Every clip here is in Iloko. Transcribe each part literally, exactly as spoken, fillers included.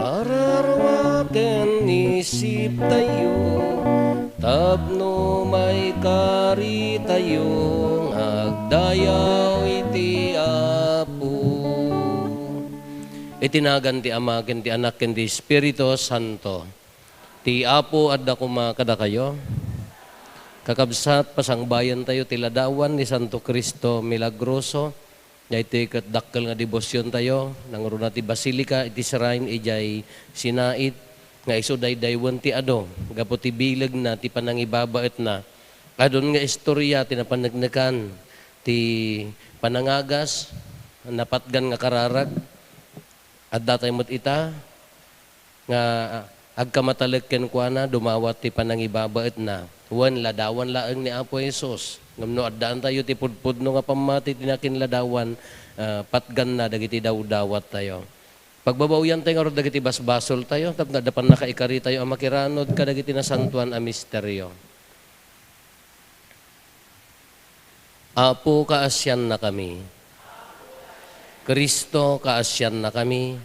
Ararua ken isiptayo tapno maikaritayo nga agdayaw iti Apo. Iti nagan ti Ama, ken ti Anak, ken ti Espiritu Santo. Ti Apo adda koma kadakayo. Kakabsat, pasangbayantayo ti ladawan ni Santo Cristo Milagroso. Daytoy ket dakkel nga debosiontayo, nangruna ti Basilica iti Shrine idiay Sinait, nga isu daydaywen ti adu, gapu ti bilegna ti panangibabaetna. Adun nga istoria ti napaneknekan, ti panangagas, napatgan nga kararag. Adda tay met ita nga agkamatalek kenkuana, dumawat ti panangibabaetna. Wen, ladawan laeng ni Apo Jesus. Ngem no addaantayo ti pudpudno nga pammati ti nakinladawan, ah, patganna dagiti dawdawattayo. Pagbabawiantayo ngarud dagiti basbasoltayo, tapno adda pannakaikaritayo a makiranud kadagiti nasantoan a misterio. Apo, kaasiannakami. Cristo, kaasiannakami.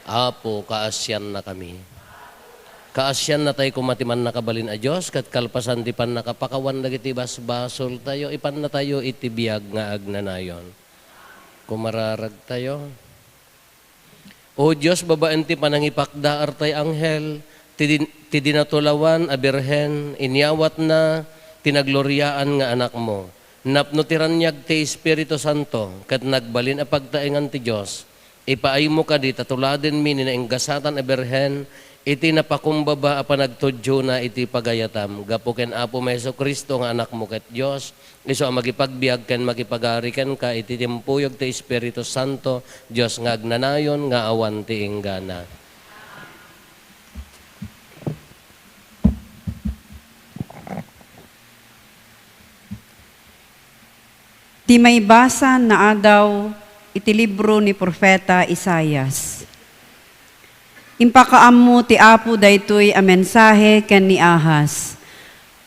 Apo, kaasiannakami. Kaasiannatay koma ti Mannakabalin a Dios, ket kalpasan ti pannakapakawan dagiti basbasoltayo, ipannatayo iti biag nga agnanayon. Kumararagtayo. O Dios, babaen ti panangipakdaar tay anghel, ti din-, ti dinatulawan a Birhen, inyawatna ti nagloriaan nga Anakmo. Napno ti raniag ti Espiritu Santo, ket nagbalin a pagtaengan ti Dios, ipaaymo kadi ta tuladenmi ni nainggasatan a Birhen iti napakumbaba a panagtudiona iti pagayatam. Gapu ken Apom Jesu-Cristo nga Anakmo ket Dios, isu a makipagbiag ken makipagari kenka iti timpuyog ti Espiritu Santo, Dios nga agnanayon nga awan ti inggana. Ti maibasa naadaw iti libro ni Profeta Isaias. Impakaammo ti Apo daytoy a mensahe ken ni Ahaz.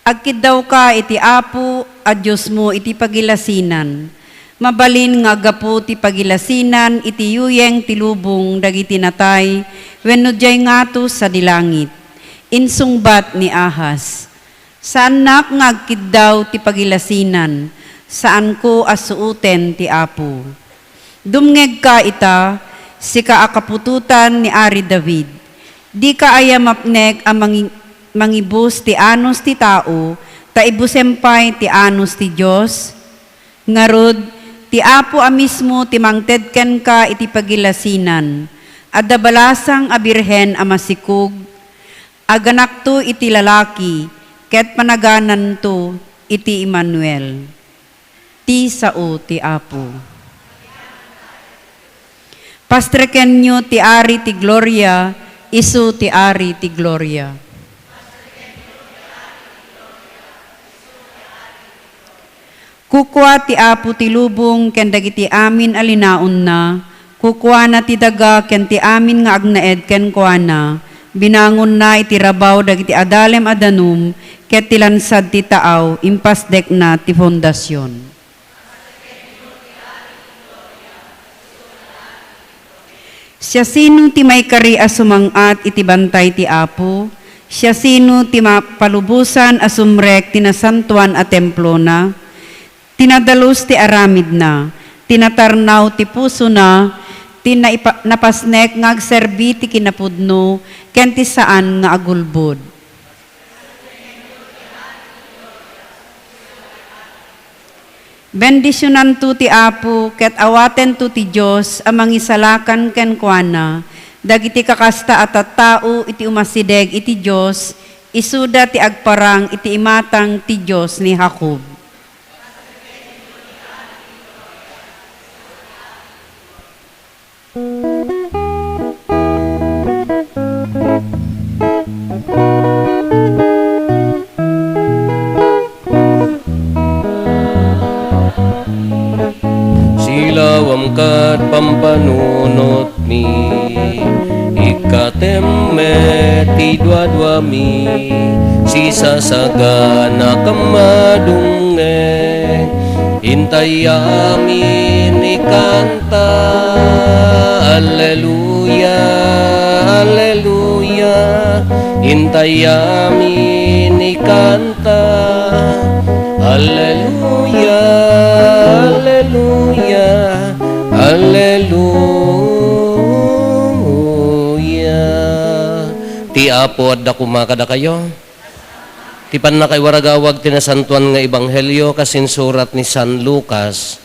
Agkiddawka iti Apo a Diosmo iti pagilasinan. Mabalin nga aggapu ti pagilasinan iti yuyeng ti lubong dagiti natay wenno diay ngato sadi langit. Insungbat ni Ahaz, "Saannak nga agkiddaw ti pagilasinan, saanko a suoten ti Apo." Dumngegka ita, sika a kaputotan ni Ari David. Dika aya mapnek a mangi-, mangibus ti anus ti tao, ta ibusem pay ti anus ti Dios? Ngarud, ti Apo a mismo ti mangted kenka iti pagilasinan. Adda balasang a birhen a masikog, aganakto iti lalaki, ket panagananto iti Emmanuel. Ti sao ti Apo. Pastrekenyo ti Ari ti Gloria, isu ti Ari ti Gloria. Kukua ti Apo ti lubong ken dagiti amin a linaonna, kukuana ti daga ken ti amin nga agnaed kenkuana, binangonna iti rabaw dagiti adalem a danum, ket ti lansad ti taaw, impasdekna ti fondasion. Siasino ti maikari a sumang-at iti bantay ti Apo? Siasino ti mapalubosan a sumrek ti nasantoan a templona? Ti nadalus ti aramidna, ti natarnaw ti pusona, ti naipa-, napasnek nga agserbi ti kinapudno ken ti saan nga agulbod. Bendisionanto ti Apo ket awatento ti Dios a mangisalakan kenkuana. Dagiti kakasta a tattao iti umasideg iti Dios, isuda ti agparang iti imatang ti Dios ni Jacob. Silaw a ket pampanunotmi. Ikkatem met ti duaduami, sisasaganakem madungngeg. Intayamin ikanta, Alleluia, Alleluia. Intayamin ikanta, Alleluia, Alleluia, Alleluia. Ti Apo adda koma kadakayo. Ti pannakaiwaragawag ti Nasantoan nga Ebanghelio kas insurat ni San Lucas.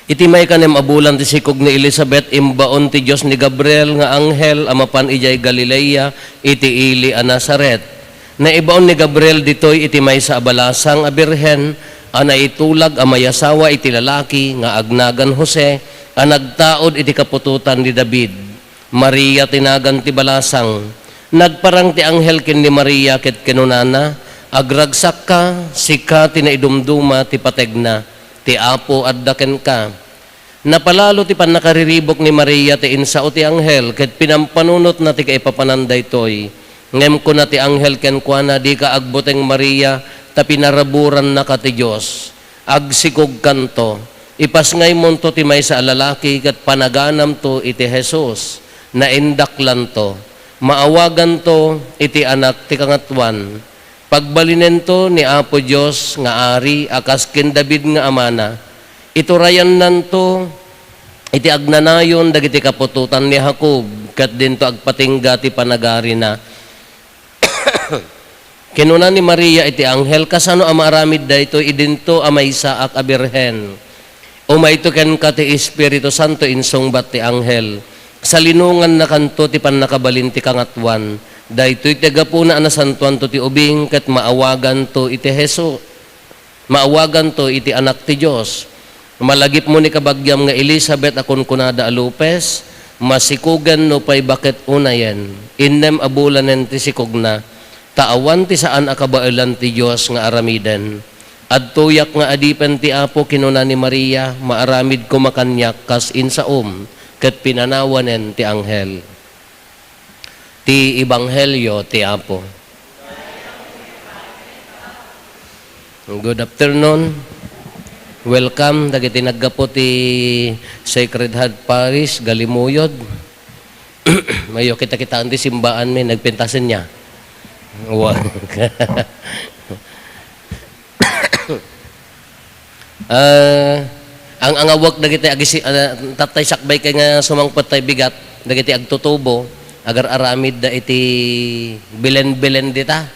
Iti maikanem a bulan ti sikog ni Elisabet, imbaon ti Dios ni Gabriel nga anghel a mapan idiay Galilea iti ili a Nazaret. Naibaon ni Gabriel ditoy iti maysa a balasang a birhen a naitulag a mayasawa iti lalaki nga agnagan Jose a nagtaud iti kaputotan ni David. Maria ti nagan ti balasang. Nagparang ti anghel ken ni Maria ket kinunana, "Agragsakka, sika ti naidumduma ti pategna. Ti Apo adda kenka." Napalalo ti pannakariribuk ni Maria ti insao ti anghel ket pinampanunotna ti kaipapanan daytoy. Ngem kuna ti anghel kenkuana, "Dika agbuteng, Maria, ta pinaraburannaka ti Dios. Agsikogkanto, ipasngaymonto ti maysa a lalaki ket panaganamto iti Jesus. Naindaklanto. Maawaganto iti Anak ti Kangatoan. Pagbalinento ni Apo Dios nga Ari a kas ken David nga amana. Iturayannanto iti agnanayon dagiti kaputotan ni Jacob, ket dinto agpatingga ti panagarina." Kinuna ni Maria iti anghel, "Kasano a maaramid daytoy idinto a maysaak a birhen? Umayto kenka ti Espiritu Santo," insungbat ti anghel. "Salinongannakanto ti pannakabalin ti Kangatoan. Daytoy ti gapuna a nasantoanto ti ubing ket maawaganto iti Hesu-, maawaganto iti Anak ti Dios. Malagipmo ni kabagiam nga Elisabet a kunkunada a lupes, masikogen no pay baket unayen. Innem a bulanen ti sikogna, ta awan ti saan a kabaelan ti Dios nga aramiden. Adtoyak nga adipen ti Apo," kinuna ni Maria, "maaramid koma kaniak kas insaom." Ket pinanawanen ti anghel. Ti Ebanghelio ti Apo. Good afternoon. Welcome dagiti naggapu ti Sacred Heart Parish, Galimuyod. Mayo kita-kitaan ti simbaan mi, nagpintasen niya. Wa-, Ah, ang angawek dagiti agisi-, ah, tattay sakbay kay nga sumangpet tay bigat, dagiti agtutubo, agar-aramid da iti bilen-bilen dita.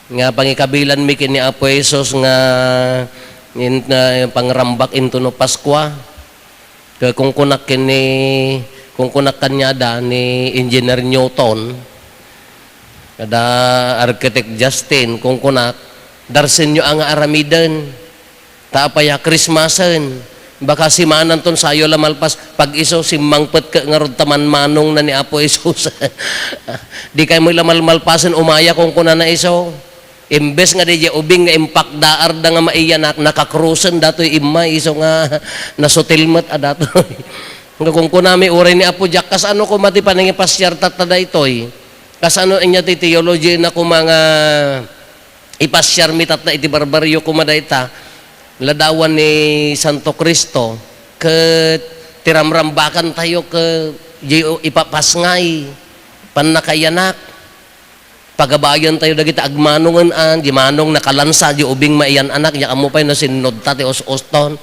Nga pangikabilan mi ken ni Apo Jesus nga in-, nga pangrambak intono Paskua. Kaya kungkunak ken ni, kungkunak kaniada ni Engineer Newton, kada Architect Justin, kungkunak, "Darsenyo a nga aramiden. Ta apay a Christmasen. Baka simananton sayo la malpas, pag-isu, simmangpet ket ngarud ta manmanong na ni Apo Jesus." "Di kay mo la malmalpasen, umaya," kungkunana isu. Imbes nga diay ubing nga impakdaar da nga maiyanak, nakakrusen datoy immay, isu nga nasutil met a datoy. Nga kungkunami, uray ni Apo Diak, kasano koma ti panangipasiar tatta daytoy? Kasano ania ti theology na koma nga ipasiar mi tatta iti barbarrio koma dayta? Ladawan ni Santo Cristo, ket ti ramrambakan tayo ket di ipapasngay, pannakayanak. Pagabayan tayo dagiti agmanongen a, di manong nakalansa, di ubing maiyan-anak, ya ammo pay no sinnodta ti us-uston.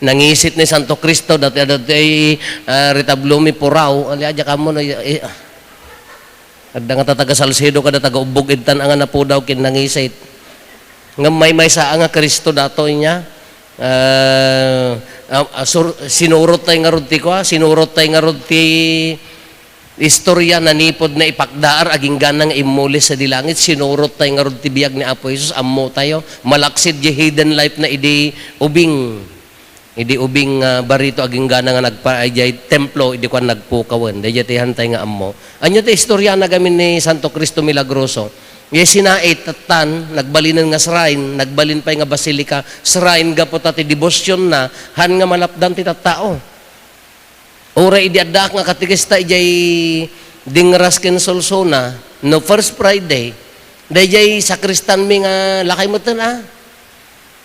Nangisit ni Santo Cristo, dati, dati, ah, retablo mi puraw, ali, adya kamo no, eh, ah. Adda nga taga Salcedo, kada taga Ubbog, idtan nga napudaw, kin nangisit. Ngem maymaysa nga Cristo dato inya. Ah, ah, ah, sur-, sinurot tay ngarud ti kua, sinurot tay ngarud ti istorya, nanipod na ipakdaar, aginggana nga immulis sadi langit, sinurot tay ngarud ti biag ni Apo Jesus, ammo tayo, malaksid di hidden life na idi ubing. Idi ubing nga barito, aginggana nga nagpa-, idiay templo, idi kuan nagpukawen. Daydiay ti hantay nga ammo. Ania ti istorya na gamin ni Santo Cristo Milagroso? Idiay sinait, tattan, nagbalinen nga shrine, nagbalin pay nga basilica, shrine gapu ta ti debosionna, han nga malapdan ti tattao. Uray idi addaak nga katekista idiay Dingras ken Solsona, no First Friday, daydiay sakristanmi nga lakay metten, a.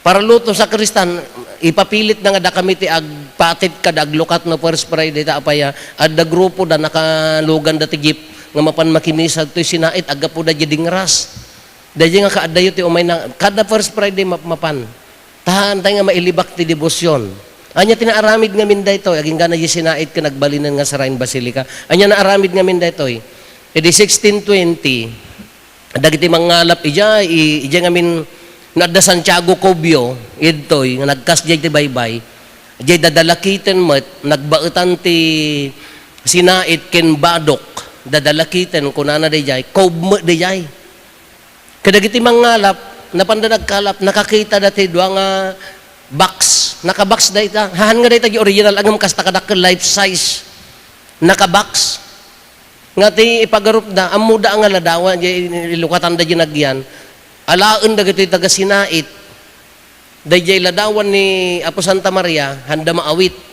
Para luto sakristan, ipapilitda nga dakami ti agpatit kada aglukat no First Friday ta apay a, adda grupoda, nakaluganda ti jeep nga mapan makimisa ditoy sinait, aggapuda idiay Dingras. Daydiay nga kaaddayo ti umayna, kada First Friday map-, mapan. Ta haantay nga mailibak ti debosion. Ania ti naaramid ngamin daytoy, agingga na idiay sinait ken nagbalinen nga shrine basilica. Ania naaramid ngamin daytoy? Idi sixteen twenty, dagiti mangngalap idiay, i-, idiay ngamin no adda Santiago Cubio, idtoy, nga nagkas idiay ti baybay. Idiay dadalakiten met, nagbaetan ti sinait ken badok. Dadalakiten, kunana daydiay, Cove met daydiay. Kadagiti mangngalap, napanda nagkalap, nakakitada ti dua nga box. Naka-box dayta. Haan nga dayta di original, ngem kasta kadakkel, life size. Naka-box. Nga ti ipagarupda, ammoda nga ladawan, di ilukatanda di nagyan. Alaen dagitoy taga Sinait. Daydiay ladawan ni Apo Santa Maria, handa maawit.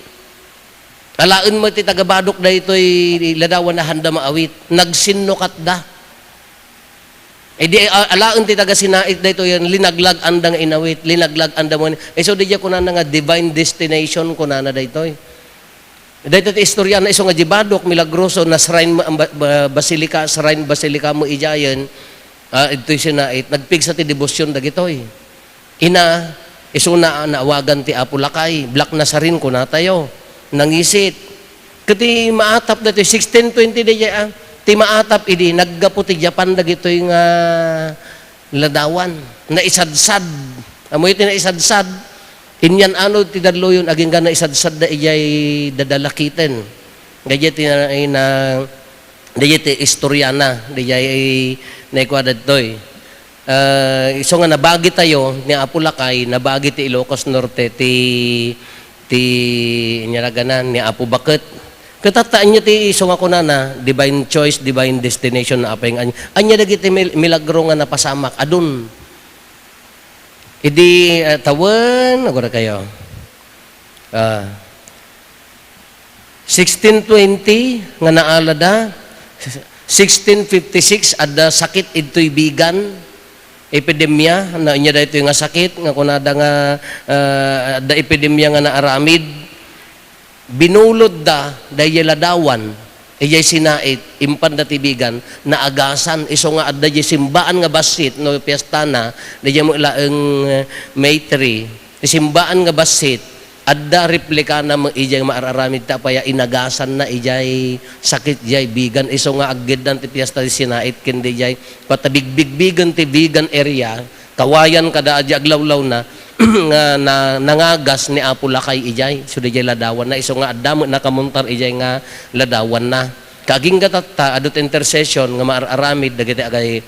Alaen met ti taga Badok daytoy ladawan a handa maawit. Nagsinnukatda. Idi, a-, alaen ti taga Sinait daytoy, linaglag-anda nga inawit, linaglag-anda mo. Isu daydiay kunana nga divine destination, kunana daytoy. Daytoy ti istoriana, isu nga di Badok, milagroso, na shrine mo, ang ba-, ba-, basilica, shrine basilica mo idiayen, ah, idtoy Sinait, nagpigsa ti debosion dagitoy. Ina, isuna a naawagan ti Apo Lakay, Black Nazarene kunatayo. Nangisit. Ket ti maatap daytoy, sixteen twenty daydiay, ah. Ti maatap idi naggapu ti Japan dagitoy nga ladawan. Naisadsad. Ammoyo ti naisadsad? Inyan ano ti dadloyon, agingga naisadsadda idiay dadalakiten. Daydiay ti na, na, daydiay ti istoriana, daydiay naikua daytoy. Ah, isu nga nabagi tayo ni Apo Lakay, nabagi ti Ilocos Norte, ti, ti inyaraganan ni Apo Baket. Ket tatta, ania ti isu nga kunana, divine choice, divine destination, apay nga ania, ania dagiti mil-, milagro nga napasamak? Adun. Idi, ah, tawen, agura kayo. Ah. Sixteen twenty nga naalada, sixteen fifty-six adda sakit idtoy Vigan, epidemia, na inya daytoy nga sakit nga kunada nga, ah, adda epidemia nga naaramid. Binulodda daydiay ladawan, idiay Sinait, impanda ti Vigan, naagasan, isu nga adda diay simbaan nga bassit no piestana, daydiay met laeng, eh, May three, ti simbaan nga bassit, adda replikana met idiay maararamid ta apay a inagasanna idiay sakit diay Vigan, isu nga aggiddan ti piesta ti Sinait ken diay, pata bigbigbigen ti Vigan area, kawayan kada adi aglawlawna, nga na-, nangagas ni Apo Lakay idiay, isu diay ladawanna, isu nga adda met nakamuntar idiay nga ladawanna. Kaagingga tatta, adu ti intercession nga maararamid dagiti agay-,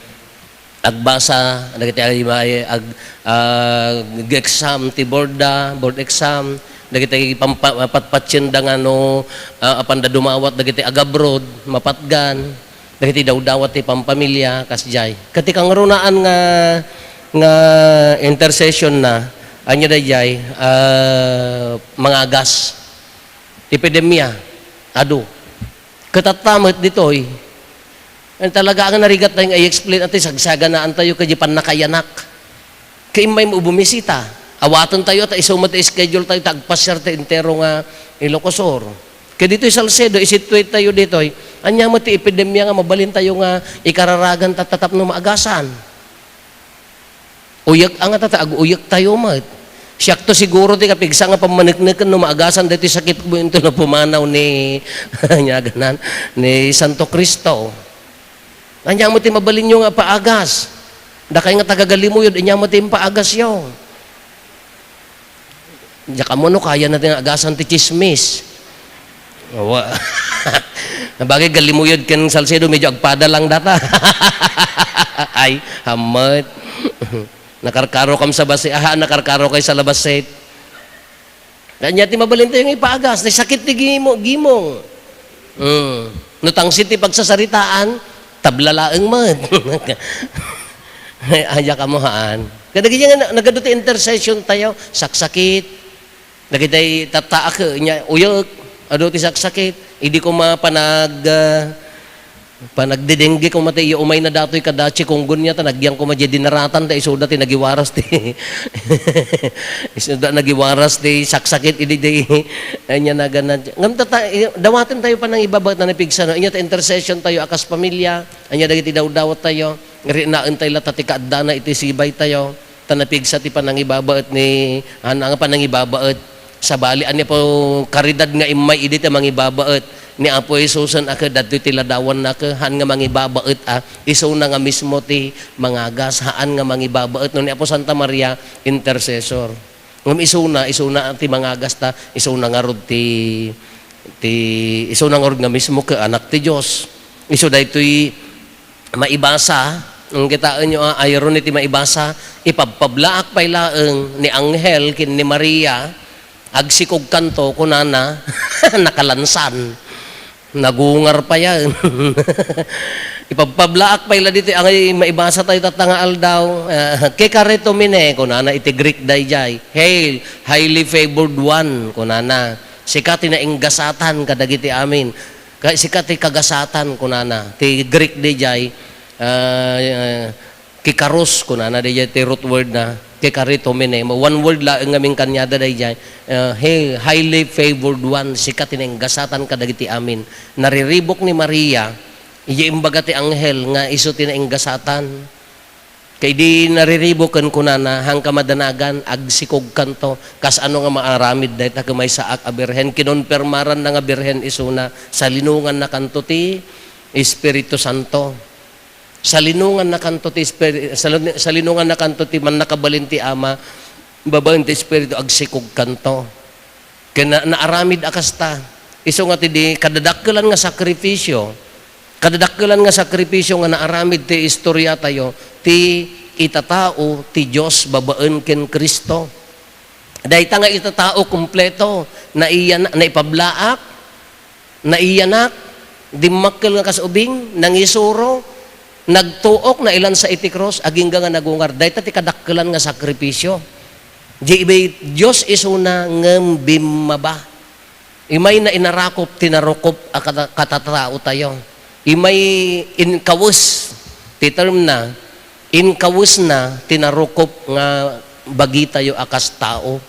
agbasa, dagiti agay-, ag-, ag-exam ti board da, board exam, dagiti pampa-, patpatienda nga no, ah, apanda dumawat dagiti agabroad, mapatgan. Dagiti dawdawat ti pampamilya, kasdiay. Ket ti kangrunaan nga, nga intercession na, ania daydiay, ah, mangagas. Epidemia, adu. Ket tatta met ditoy, talaga nga narigat tayo nga i-explain, ati sagsaganaan tayo, kadi pannakayanak. Ket immay mo bumisita. Awaten tayo, ta isu met ti schedule tayo, ta agpasiar ti entero nga Ilocos Sur. Ket ditoy Salcedo, isituate tayo ditoy. Ania met ti epidemia nga mabalin tayo nga ikararagan tatta tapno maagasan? Uyek a nga tatta, ag-uyek tayo met. Siakto siguro ti kapigsa nga pammanekneken no maagasan daytoy sakit ko, into no pumanaw ni, ania ganan, ni Santo Cristo. Ania met ti mabalinyo nga paagas? Dakay nga taga-Galimuyod, ania met ti impaagasyo? Diak ammo no kayana ti nga agasan ti tsismis. Wa-, bagay, Galimuyod ken Salcedo, medyo agpada lang data. Ay, hammet. Nakarkaro kam sa basi-, aha, nakarkaro kay sa labasit. Ania ti mabalin tayo nga ipaagas? Ti sakit ti gimo-, gimong. Mm. No tangsit ti pagsasaritaan, tabla laeng met. Aya kamo haan. Kadagiti nga na-, nagadu ti intercession tayo, saksakit. Dagiti tattaak, nya, uyek, adu ti saksakit. Idi koma panag-, ah, panagdidengge koma ti iya umayna datoy kada chikungunya ta nagyan koma diay dinaratan ta isuda ti nagiwaras ti, isuda nagiwaras ti saksakit idi di, anya nagana. Ngem tata-, i-, dawaten tayo panangibabaet na napigsa, no? Anya ta intercession tayo a kas pamilya, anya dagiti dawdawat tayo, rinaen tayo la ta ti kaaddana iti sibay tayo. Ta napigsa ti panangibabaet ni, haan nga panangibabaet. Sabali, ania po karidad nga immay idi ti mangibabaet ni Apo Jesusen a ket datoy ti ladawanna ket haan nga mangibabaet a, isuna nga mismo ti mangagas, haan nga mangibabaet. No ni Apo Santa Maria, intercessor. Ngem isuna, isuna ti mangagas ta, isuna ngarud ti, ti, isuna ngarud nga mismo ket anak ti Dios. Isu daytoy maibasa, mm, kitaenyo, a, iron iti maibasa, ipabpablaak pay laeng ni anghel ken ni Maria, agsikogkanto, kunana, nakalansan. Nagungar pay a. Ipabpablaak pay la ditoy, angay maibasa tayo tatta nga aldaw. Ah, "Kekaritomene," kunana iti Greek daydiay. "Hail, highly favored one," kunana. "Sika ti nainggasatan kadagiti amin." Ka-, sika ti kagasatan, kunana. Ti Greek daydiay, ah, kikaros, kunana daydiay ti root word na, kekaritomene. One word laeng ngamin kaniada daydiay, ah, "Hey, highly favored one, sika ti nainggasatan kadagiti amin." Nariribuk ni Maria, iya imbaga ti anghel nga isu ti nainggasatan. Kay idi nariribuken, kunana, "Haanka madanagan, agsikogkanto." Kas ano nga maaramid dayta ket maysaak a birhen, kinonpermaranna nga birhen isuna, salinongannakanto ti Espiritu Santo. Salinongannakanto ti Espiri-, salin-, salinongannakanto ti mannakabalin ti Ama, babaen ti Espiritu, agsikogkanto. Ken na-, naaramid a kasta. Isu nga ti di kadadakkelan nga sakripisio, kadadakkelan nga sakripisio nga naaramid ti istoriatayo, ti itatao ti Dios babaen ken Cristo. Dayta nga itatao kompleto, naiyan-, naipablaak, naiyanak, dimmakkel nga kas ubing, nangisuro, nagtuok, nailansa iti krus, agingga nga nagungar. Dayta ti kadakkelan nga sakripisio. Di ibay Dios isuna ngem bimmaba. Imayna inarakop ti narukop a kata-, katataotayo. Imay inkawes ti term na, inkawesna ti narukop nga bagitayo a kas tao.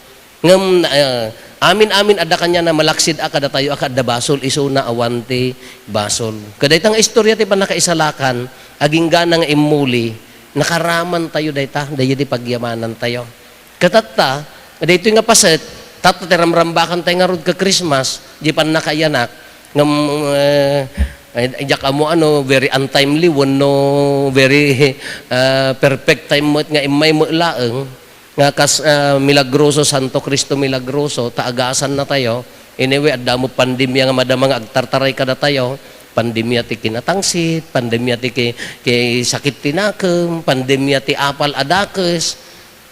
Ngem, ah, amin-amin adda kaniana malaksid a kadatayo a kaadda basol, isuna awan ti basol. Kadayta nga istorya ti pannakaisalakan, aginggana nga immuli, nakaraman tayo dayta, daydi pagyamanantayo. Katatta, daytoy nga paset, tatta ti ramrambakan tayo ngarud ka Christmas, di pannakaiyanak, ngem, eh, ay, diak ammo ano, very untimely, wenno very, ah, perfect time met nga immay met laeng, nga kas, ah, milagroso, Santo Cristo Milagroso, ta agasan natayo. Anyway, adda met pandemia nga madama nga agtartaray kadatayo. Pandemia ti kinatangsit, pandemia ti ki-, ki-, sakit ti nakem, pandemia ti apal a dakes,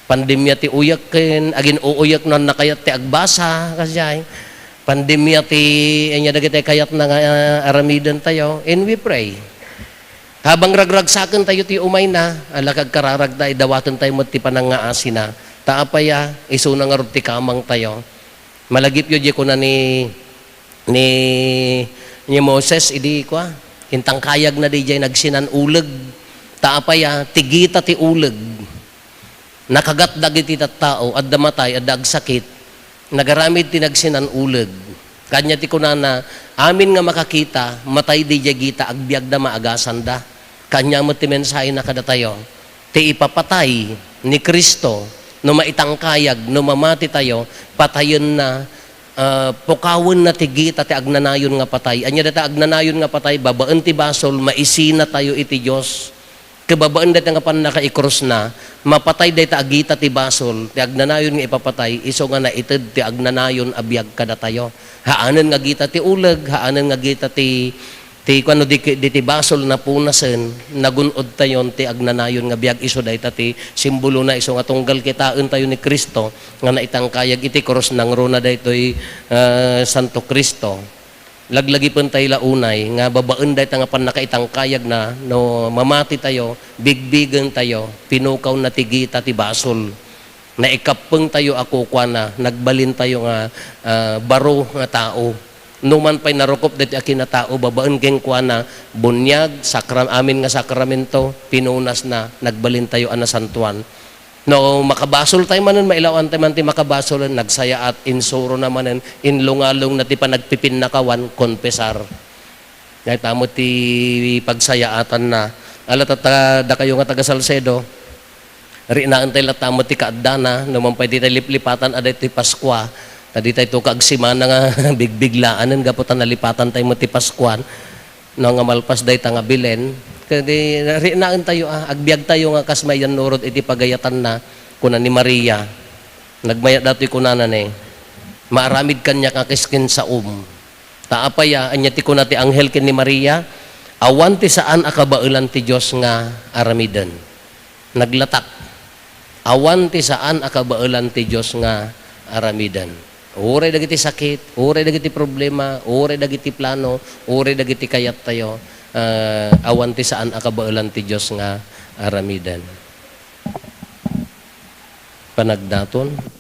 pandemia ti uyek ken agin-uuyek no annakayat ti agbasa, kasdiay. Pandemia ti, ania dagiti kayatna nga, ah, aramidentayo. And we pray. Habang ragragsakentayo ti umayna, ala, agkararagta, idawaten tayo met ti panangngaasina. Ta apay a, isuna ngarud ti kamangtayo. Malagipyo di kuna ni, ni, ni Moses, idi kua, intangkayagna diay nagsinan-uleg. Ta apay a, ti gita ti uleg. Nakagat dagiti tattao, adda matay, adda agsakit, nagaramid ti nagsinan-uleg. Kania ti kunana, "Amin nga makakita, matay diay gita, agbiagda, maagasanda." Kania met ti mensahena kadatayo. Ti ipapatay ni Cristo, no maitangkayag, no mamati tayo, patayenna, ah, pukawenna ti gita ti agnanayon nga patay. Ania dayta agnanayon nga patay? Babaen ti basol, maisina tayo iti Dios. Ket babaen dayta nga pannakaikrusna, mapatay dayta a gita ti basol, ti agnanayon nga ipapatay, isu nga naited ti agnanayon a biag kadatayo. Haanen nga gita ti uleg, haanen nga gita ti, ti kuano, di, di ti basol napunasen, nagun-odtayon ti agnanayon nga biag. Isu dayta ti simbolona, isu nga tunggal kitaentayo ni Cristo nga naitangkayag iti krus, nangruna daytoy, ah, Santo Cristo. Laglagipentayo la unay nga babaen dayta nga pannakaitangkayagna, no mamatitayo, bigbigentayo, pinukawna ti gita ti basol. Naikappengtayo a kukuana, nagbalintayo nga, ah, baro nga tao. Numan pay narukop daytoy a kinatao babaen kenkuana, buniag, sakram-, amin nga sakramento, pinunasna, nagbalintayo a nasantoan. No, makabasoltayo manen, mailawantayo man ti makabasolen, nagsayaat, insurona manen, inlungalungna ti panagpipinnakawan, konpesar. Dayta met ti pagsayaatanna. Ala, tatta, dakayo nga taga Salcedo, riknaentayo latta met ti kaaddana, numan pay ditay liplipatan a daytoy Paskua, ta ditay to ka agsemana nga bigbiglaanen gapu ta nalipatantayo met ti Paskuan. No, nga malpas dayta nga Belen, kadi riknaentayo, ah, agbiagtayo nga kas mayannurot iti pagayatanna, kuna ni Maria. Nagmayat datoy kunana ne, "Maaramid kaniak nga kisken saom." Ta apay a, ania ti kuna ti anghel ken ni Maria? Awan ti saan a kabaelan ti Dios nga aramiden. Naglatak. Awan ti saan a kabaelan ti Dios nga aramiden. Uray dagiti sakit, uray dagiti problema, uray dagiti plano, uray dagiti kayattayo, ah, awan ti saan a kabaelan ti Dios nga aramiden. Panagdaton.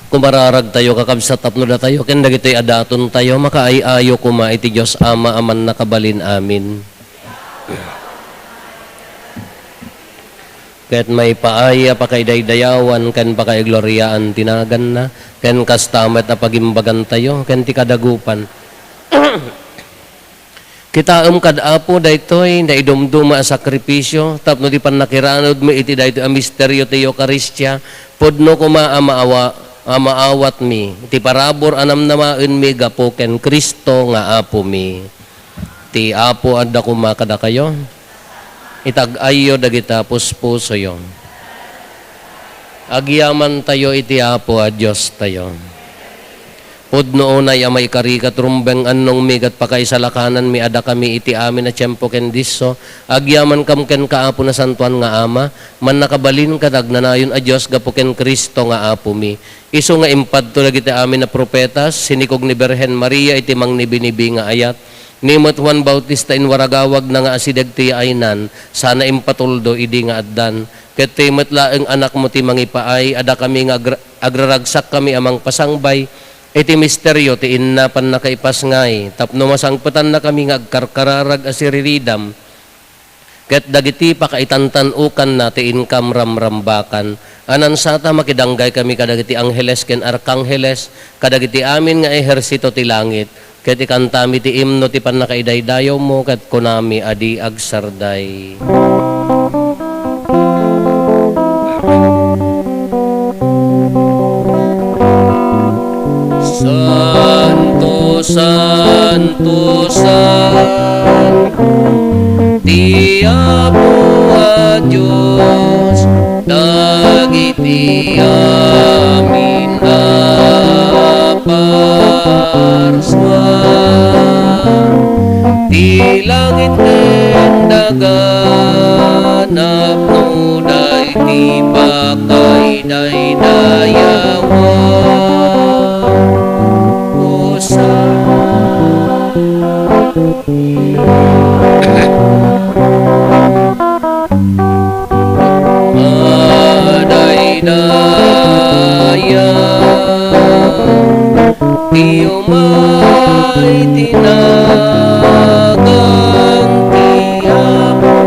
Kumararagtayo, kakabsat, tapno datayo ken dagitoy a datontayo makaay-ayo koma iti Dios Ama a Mannakabalin. Amen. Ket maipaay a pakaidaydayawan ken pakaigloriaan ti naganna, ken kasta met a pagimbagantayo ken ti kadagupan. Kitaem kad Apo daytoy naidumduma a sakrifisio tapno ti pannakiranudmi iti daytoy a misterio ti Eukaristia, pudno koma a maawa-, a maawatmi ti parabur a namnamaenmi gapu ken Cristo nga Apomi. Ti Apo adda koma kadakayo. Itag-ayyo dagita puspusoyo. Agyamantayo iti Apo a Diostayo. Pudno unay a maikari ket rumbeng, annongmi ket pakaisalakananmi a dakami iti amin a tiempo ken disso, agyamankam kenka, Apo Nasantoan nga Ama, mannakabalin ket agnanayon a Dios gapu ken Cristo nga Apomi. Isu nga impadto dagiti amin a profetas, sinikog ni Birhen Maria iti mangnibinibi nga ayat, ni met Juan Bautista inwaragawagna nga asideg ti yaaynan, sana impatuldo idi nga addan. Ket ti met laeng anakmo ti mangipaay a dakami nga agra-, agraragsakkami a mangpasangbay iti misterio ti inna pannakaipasngay, tapno masangpetannakami nga agkarkararag a siriridam ket dagiti pakaitantan-okanna ti inkam ramrambakan. Anansata, makidanggay kami kadagiti angheles ken arkangheles, kadagiti amin nga ehersito ti langit, Ket ikantami ti imno ti pannakaidaydayawmo, ket kunami a di agsarday. Santo, santo, santo, ti Apo a Dios, dagiti amin a parsua. Ti langit ken daga, napnoda iti pakaidaydayawan. Hosanna. Madaydayaw ti umay ti nagan ti Apo.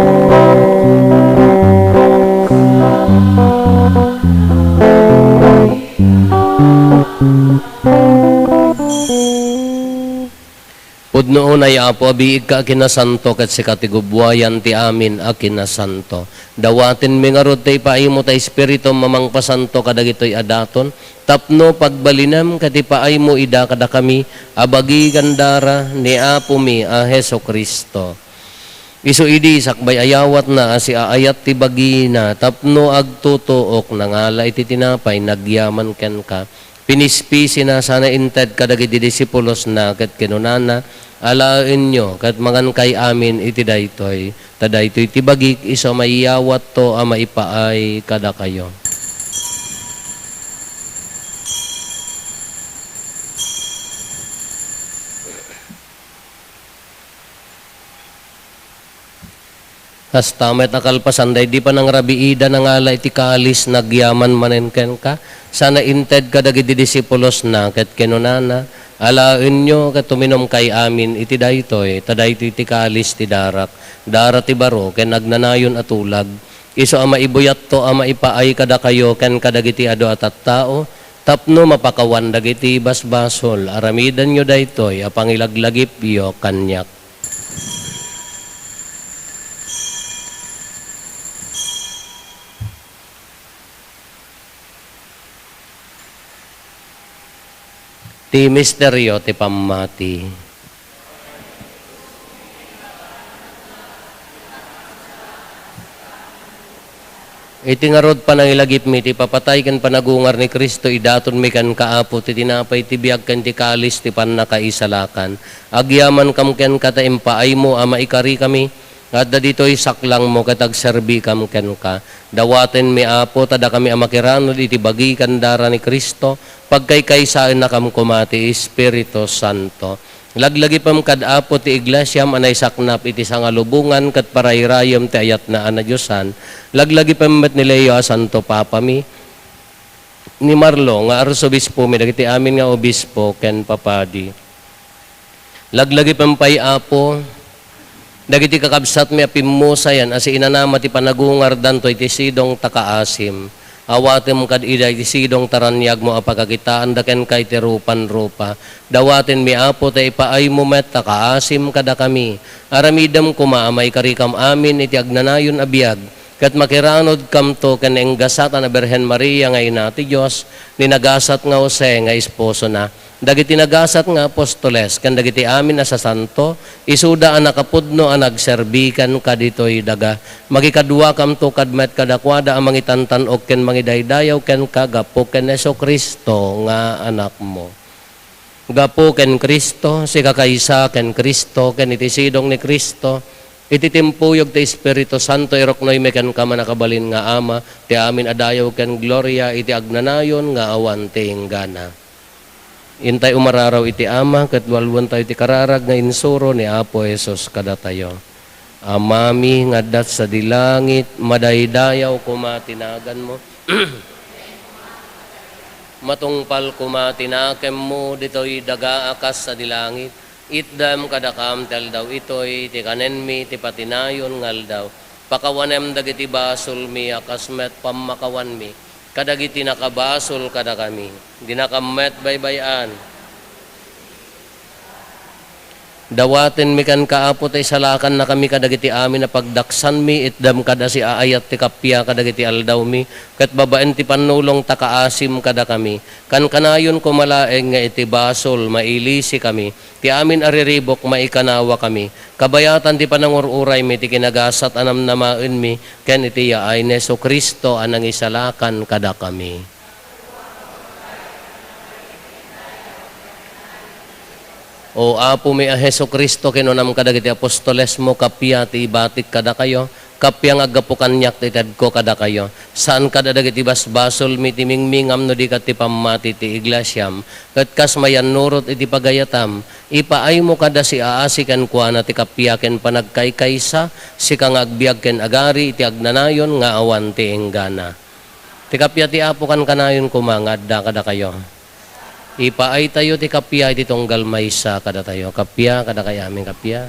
Pudno unay, Apo, a biigka a kinasanto, ket sika ti gubbuayan ti amin a kinasanto. Dawatenmi ngarud ta ipaaymo ta Espiritum a mangpasanto kadagitoy a daton, tapno pagbalinem ket ipaaymo ida kadakami a bagi ken dara ni Apomi a Jesu-Cristo. Isu idi sakbay a yawatna a siaayat ti bagina tapno agtutuok, nangala iti tinapay, nagyaman kenka, pinispisina sana inted kadagiti disipulosna ket kinunana, "Alaenyo ket mangankay amin iti daytoy, ta daytoy ti bagik isu a maiyawatto a maipaay kadakayo." Kasta met a kalpasan daydi panangrabiida, nangala iti kalis, nagyaman manen kenka, sana inted kadagiti disipulosna, ket kinunana, "Alaenyo ket uminumkay amin iti daytoy, ta daytoy ti kalis ti darak, dara ti baro ken agnanayon a tulag, isu a maibuyatto a maipaay kadakayo ken kadagiti adu a tattao, tapno mapakawan dagiti basbasol. Aramidenyo daytoy a pangilaglagipyo kaniak." Ti misterio ti pammati. Iti ngarud panangilagipmi ti ipapatay ken panagungar ni Cristo, idatonmi kenka, Apo, ti tinapay ti biag ken ti kalis ti pannakaisalakan. Agyamankam kenka ta impaaymo a maikarikami nga adda ditoy saklangmo ket agserbikam kenka. Dawatenmi, Apo, ta dakami a makiranud iti bagi ken dara ni Cristo, pagkaykaysaennakam koma ti Espiritu Santo. Laglagipem kad Apo ti iglesiam a naisaknap iti sangalubongan ket parayrayem ti ayatna a nadiosan. Laglagipem met ni Leo a Santo Papami, ni Marlo nga arsobispomi, dagiti amin nga obispo ken papadi. Laglagipem pay, Apo, dagiti kakabsatmi a pimmusayan a siinanama ti panagungardanto iti sidong ta kaasim. Awatem kad ida iti sidong ta raniagmo a pagkakitaanda kenka iti rupan-rupa. Dawatenmi, Apo, ta ipaaymo met ta kaasim kadakami. Aramidem koma a maikarikam amin iti agnanayon a biag, ket makiranudkamto ken ni enggasatan a Birhen Maria nga ina ti Dios, ni nagasat nga Jose nga esposona, dagiti nagasat nga apostoles, ken dagiti amin a sasanto, isuda a nakapudno a nagserbi kenka ditoy daga. Makikaduakamto kad met kadakuada a mangitantan-ok ken mangidaydayaw kenka gapu ken Jesu-Cristo nga Anakmo. Gapu ken Cristo, sikakaysa ken Cristo, ken iti sidong ni Cristo, iti timpuyog ti Espiritu Santo, iruknoymi kenka, mannakabalin nga Ama, ti amin a dayaw ken gloria iti agnanayon nga awan ti inggana. Intay umararaw iti Ama, ket walwentayo ti kararag nga insuro ni Apo Jesus kadatayo. Amami nga adda sadi langit, madaydayaw koma ti naganmo. Matungpal koma ti nakemmo ditoy daga a kas sadi langit. Itdem kadakam ti aldaw itoy ti kanenmi ti patinayon nga aldaw. Pakawanem dagiti basolmi a kas met pammakawanmi kadagiti nakabasol kadakami. Dinakam met baybay-an. Dawatenmi kenka, Apo, ta isalakannakami kadagiti amin a pagdaksanmi, itdam kad a siaayat ti kappia kadagiti aldawmi, ket babaen ti pannulong ta kaasim kadakami. Kankanayon koma laeng nga iti basol, mailisikami. Ti amin a riribuk, maikanawakami. Kabayatan ti panangur-uraymi ti kinagasat a namnamaenmi, ken iti yaay ni Jesu-Cristo a nangisalakan kadakami. O Apomi a Jesu-Cristo, kinunam kadagiti apostolesmo, kappia ti ibatik kadakayo, kappia nga aggapu kaniak ti itedko kadakayo. Saan kad a dagiti basbasolmi ti mingmingam no di ket ti pammati ti iglesiam, ket kas mayannurot iti pagayatam, ipaaymo kad a siaasi kenkuana ti kappia ken panagkaykaysa, sika nga agbiag ken agari iti agnanayon nga awan ti inggana. Ti kappia ti Apo kankanayon koma nga adda kadakayo. Ipaaytayo ti kappia iti tunggal maysa kadatayo. Kappia kadakay amin, kappia.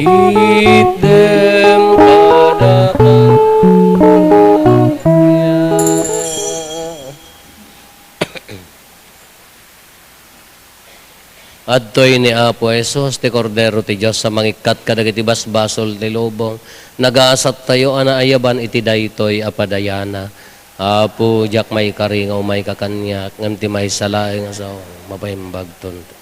Itdem kadaka. Adtoy ni Apo Jesus, ti Kordero ti Dios a mangikkat kadagiti basbasol ti lubong. Nagasattayo a naayaban iti daytoy a padayana. Apo, diak maikari nga umayka kaniak, ngem ti maysa laeng a sao, mapaimbagton.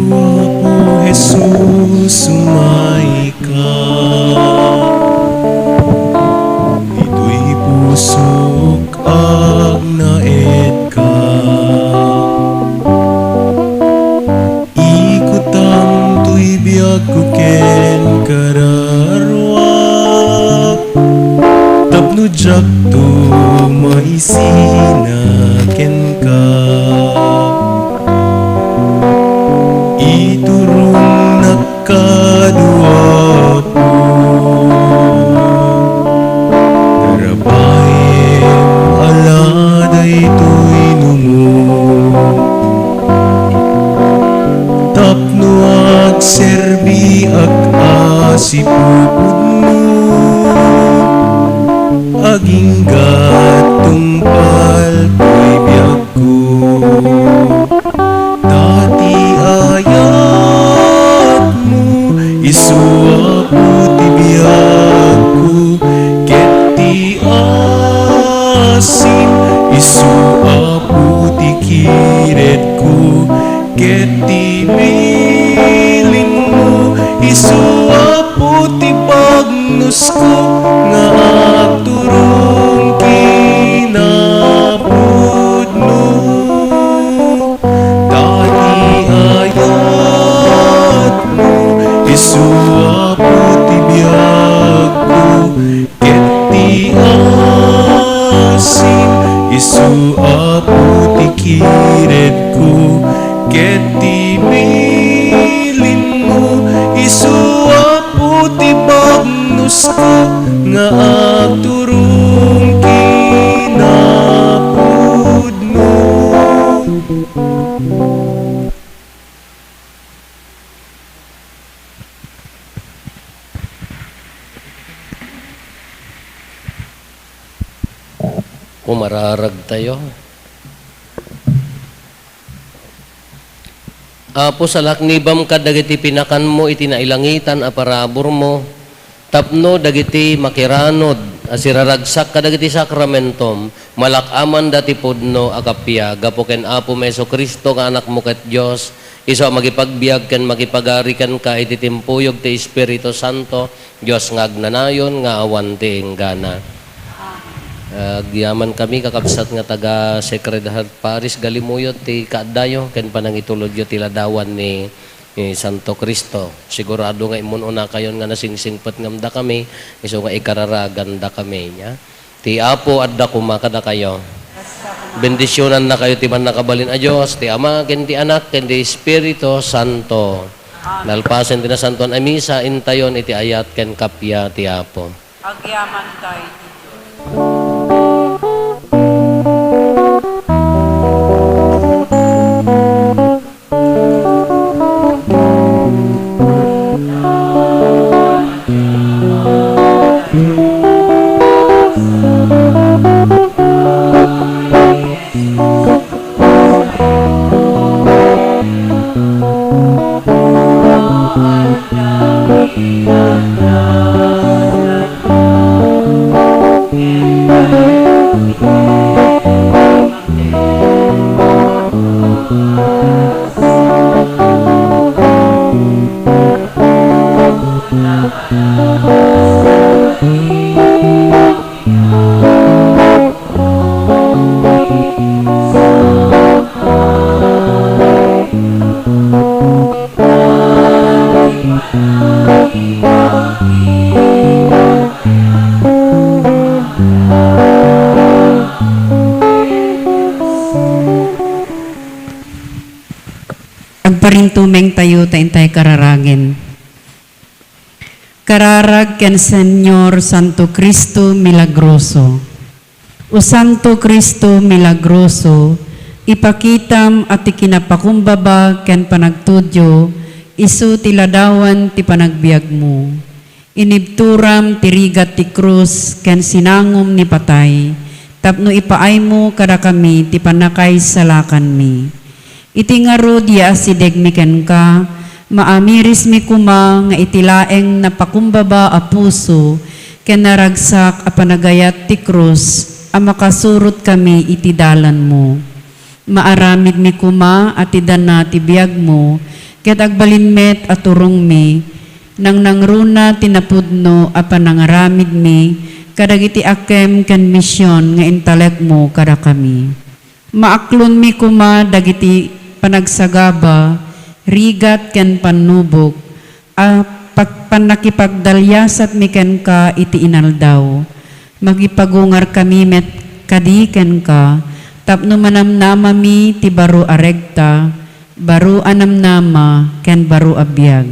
O Apo Jesus, umayka. Ditoy pusok agnaedka. Ikutam toy biagko ken kararuak, tapno diakto maisina kenka. Iturongnak kadu, Apo. Tarapayem a la daytoy numo. Tapno agserbiak a sipupudmo, agingga tungpal toy biagko. Ta ti ayatmo isu, Apo, ti biagko, ket ti asim isu, Apo, ti kiredko, ket ti bilinmo isu, Apo, ti bagnosko nga agturong kinapudno. Ta ti ayatmo isu, Apo, ti biagko, ket ti asim isu, Apo, ti kiredko, ket ti bilinmo isu, Apo, ti bagnosko nga agturong kinapudno. Mararagtayo. Apo, salaknibam kadagiti pinakanmo iti nailangitan a paraburmo, tapno dagiti makiranud a siraragsak kadagiti sakramentom, malak-amanda ti pudno a kappia gapu ken Apomi Jesu-Cristo nga Anakmo ket Dios, isu a makipagbiag ken makipagari kenka iti timpuyog ti Espiritu Santo, Dios nga agnanayon nga awan ti inggana. Agyaman kami, kakabsat nga taga Sacred Heart Parish, galimuyot ti kaaddayo ken panangitulodyo ti ladawan ni, ni Santo Cristo. Sigurado nga immun-unakayon nga nasingsingpet ngem dakami, isu nga ikararaganda kami, nia. Ti Apo adda koma kadakayo. Bendisionannakayo ti Mannakabalin a Dios, ti Ama, ken ti Anak, ken ti Espiritu Santo. Nalpasen ti Nasantoan a Misa, intayon iti ayat ken kappia ti Apo. Agyaman tayo. Agparintumeng tayo ta intay kararagen. Kararag ken Señor Santo Cristo Milagroso. O Santo Cristo Milagroso, ipakitam a ti kinapakumbaba ken panagtudyo isu ti ladawan ti panagbiagmo. Inibturam ti rigat ti krus ken sinangom ni patay tapno ipaaymo kadakami ti pannakaisalakanmi. Iti ngarud ya asidegmi kenka, maamirismi koma nga iti laeng napakumbaba a puso ken naragsak a panagayat ti krus a makasurotkami iti dalanmo. Maaramidmi koma a ti dana ti biagmo ket agbalin met a turongmi, nangnangruna ti napudno a panangaramidmi kadagiti akkem ken mision nga intalekmo kadakami. Maaklonmi koma dagiti panagsagaba, rigat ken pannubok a pag-, pannakipagdaliasatmi kenka iti inaldaw. Makipagungarkami met kadi kenka tapno manamnamami ti baro a regta, baro a namnama, ken baro a biag.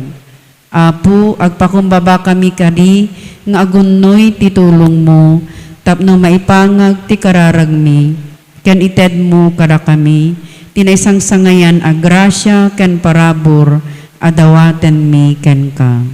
Apo, agpakumbabakami kadi nga agunnoy ti tulongmo tapno maipangag ti kararagmi ken itedmo kadakami ti naisangsangayan a grasia ken parabur a dawatenmi kenka.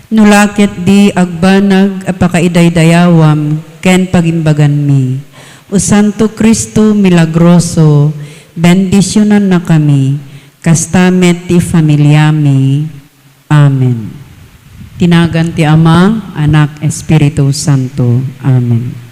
No la ketdi agbanag a pakaidaydayawam ken pagimbaganmi. O Santo Cristo milagroso, bendisionannakami, kasta met ti familiami. Amen. Ti nagan ti Ama, Anak, Espiritu Santo. Amen.